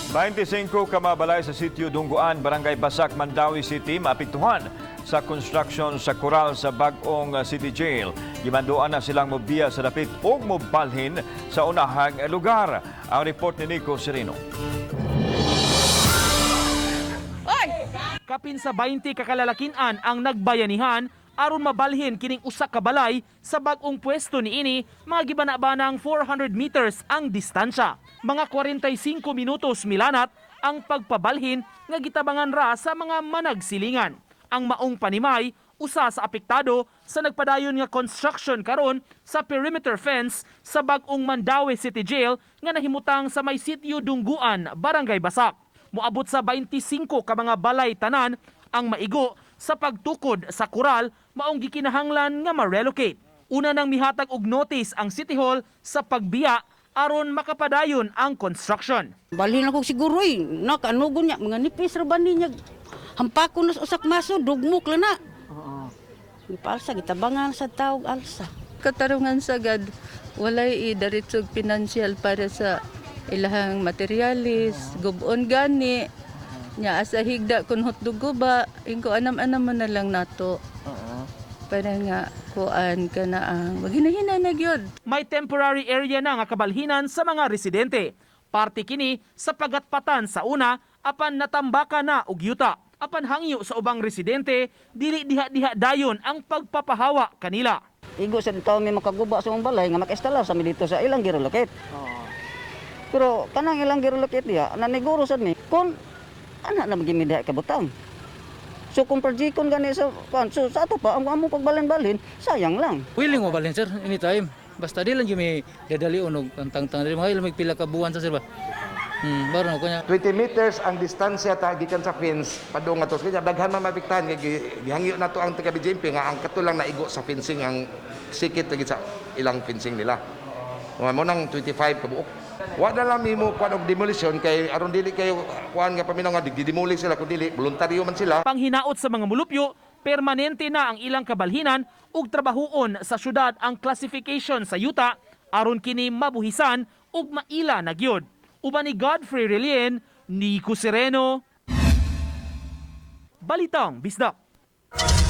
25 ka mga balay sa sitio Dungguan, Barangay Basak, Mandaue City, maapektuhan sa construction sa koral sa bag-ong City Jail. Gimanduan na silang mobiya sa dapit o mobalhin sa unahang lugar. Ang report ni Nico Sereno. Kapin sa 20 ka kalalakian ang nagbayanihan aron mabalhin kining usa ka balay sa bag-ong pwesto niini, mga gibana-banang 400 meters ang distansya. Mga 45 minutos milanat ang pagpabalhin nga gitabangan ra sa mga managsilingan. Ang maong panimay, usa sa apektado sa nagpadayon nga construction karon sa perimeter fence sa bag-ong Mandaue City Jail nga nahimutang sa may sitio Dungguan, Barangay Basak. Moabot sa 25 ka mga balay tanan ang maigo sa pagtukod sa koral, maong gikinahanglan nga ma-relocate. Una nang mihatag og notice ang City Hall sa pagbiya aron makapadayon ang construction. Balhin ako siguro eh. Nakanugon niya, mga nipis ra ba niya. Hampako na sa usak maso, dugmok lang na. Oo. Ipalsa, gitabangan sa tawag alsa. Katarungan sagad, walay idaritsog financial para sa ilahang materialis, gubon gani nya asa higda kun hotdog guba ingko anam-anam mo na lang nato para nga kuan ka na ang maghinahina na gyud. May temporary area na nga kabalhinan sa mga residente. Parte kini sa pagatpatan sa una apan natambaka na og yuta. Apan hangyo sa ubang residente, dili diha-diha dayon ang pagpapahawa kanila. Igo sa tao may makaguba sa mong balay nga makainstalar sa mi dito sa ilang girelocate. Pero kanang ilang girelocate diya, naniguro sad mi kung ana na magimi diha kabutang. So kung projecton gani sa kuan, so sa ato pa ang among pagbalin-balin, sayang lang. Willing mo balhin, sir, anytime. Basta di lang yung may dadali og tangtang dili mga ilang pila ka buwan sa sir ba. Baro ko niya. 20 meters ang distansya ta gikan sa fence padung ato kanya daghan man maapektahan kay gihangyo nato ang taga BJMP nga ang katulang naigo sa fencing ang sikit lagi sa ilang fencing nila. Mga mo nang 25 kabuok. Wa na lang mimo kuan og demolition kay aron dili kayo kuan nga paminaw nga gidemolish sila, kun dili voluntaryo man sila. Panghinaot sa mga mulupyo, permanente na ang ilang kabalhinan ug trabahuon sa syudad ang classification sa yuta aron kini mabuhisan ug maila na gyud. Uban ni Godfrey Relien, Nico Sereno, Balitang Bisdak.